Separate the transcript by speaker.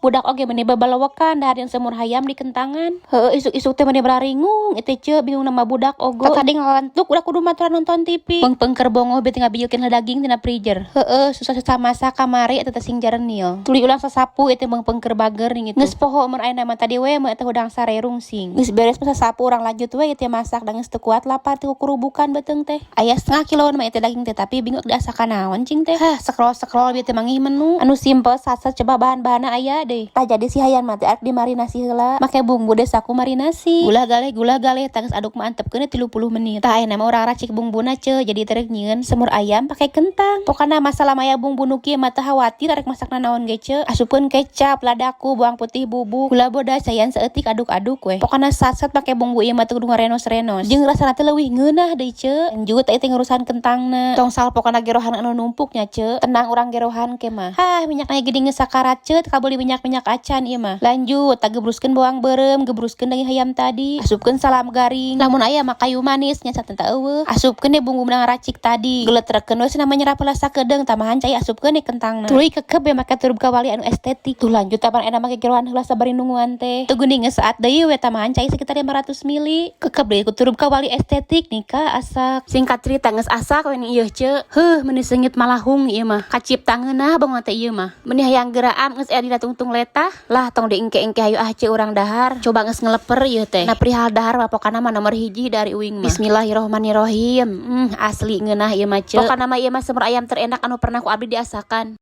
Speaker 1: Budak oge meni babalawakan dahar jeung semur hayam di kentangan. Heueuh, isuk-isuk teh meni bararingung itu ce, bingung nama budak ogo. Tadi ngalantuk udah kudu maturan nonton TV. Pengpeng keur bongoh beuti ngabijilkeun daging tina freezer. Heueuh, susah-susah masak kamari eta teh sing jarenil. Tuluy ulang sasapu itu meungpeung keur bager ning itu. Geus poho mun ayeuna mah tadi we mah eta hudang sare rungsing. Geus beres mah sasapu, urang lanjut we ieu masak, da geus teu kuat lapar ti kukurubukan beuteung teh. Aya setengah kiloan mah itu daging teh, tapi bingung diasakan naon cing teh. Hah, scroll scroll bieu teh manggih menu anu simple sasa, coba bahan-bahanna aya deh. Tah, jadi si hayam mah teh arek dimarinasi heula make bumbu desaku marinasi. Gula galeh, gula galeh, tah geus aduk mah antepkeun 30 menit. Tah, ayeuna mah urang racik bumbuna ce, jadi teh nyieun semur ayam pakai kentang. Pokokna masalah maya bumbu nu kieu mah teu khawatir arek masak naon ge ce. Asupkeun kecap, ladaku, bawang putih bubuk, gula bodas, caian saeutik, aduk-aduk we. Pokokna sat-sat make bumbu ieu mah teu kudu ngarenos-renos. Jeung rasana teh leuwih ngeunah deui ce. Lanjut teh ngurusan kentangna. Tong salpo kana gerohan anu numpuknya ce. Tenang, urang gerohan ke mah. Hah, minyakna geuning geus sakarat ce, kabeuli minyak-minyak acan ieu mah. Lanjut, tah gebruskeun bawang beureum, gebruskeun daging hayam tadi. Asupkeun salam garing. Lamun aya mah kayu manis nya, teu euweuh. Asupkeun deh bumbu racik tadi. Geletrekeun we cenah menyerap heula sakedeung, tambahan cai, asupkeun deh kentangna. Tuluy kekep ya make turub kawali anu estetik. Tuh, lanjut tapan enak make gerohan heula sabari nungguan teh. Tuh geuning geus saat deui we, tambahan cai sekitar 500 mili. Kekep deui ku turub kawali estetik nih ka asak. Singkat cerita geus asak we ieu ce. Heuh, meuni seungit malahung ieu mah. Kacipta ngeunah bongo teh ieu mah. Meuni hayang geraam geus aya dina tungtung letah. Lah, tong diengke-engke, hayu ah ce, urang dahar. Coba geus ngeleper ieu teh. Nah, perihal dahar mah pokana mah nomor hiji dari uing mah. Bismillahirrohmanirrohim. Asli ngeunah ieu mah ce. Pokana mah ieu mah semur ayam terenak anu pernah ku abdi diasakan.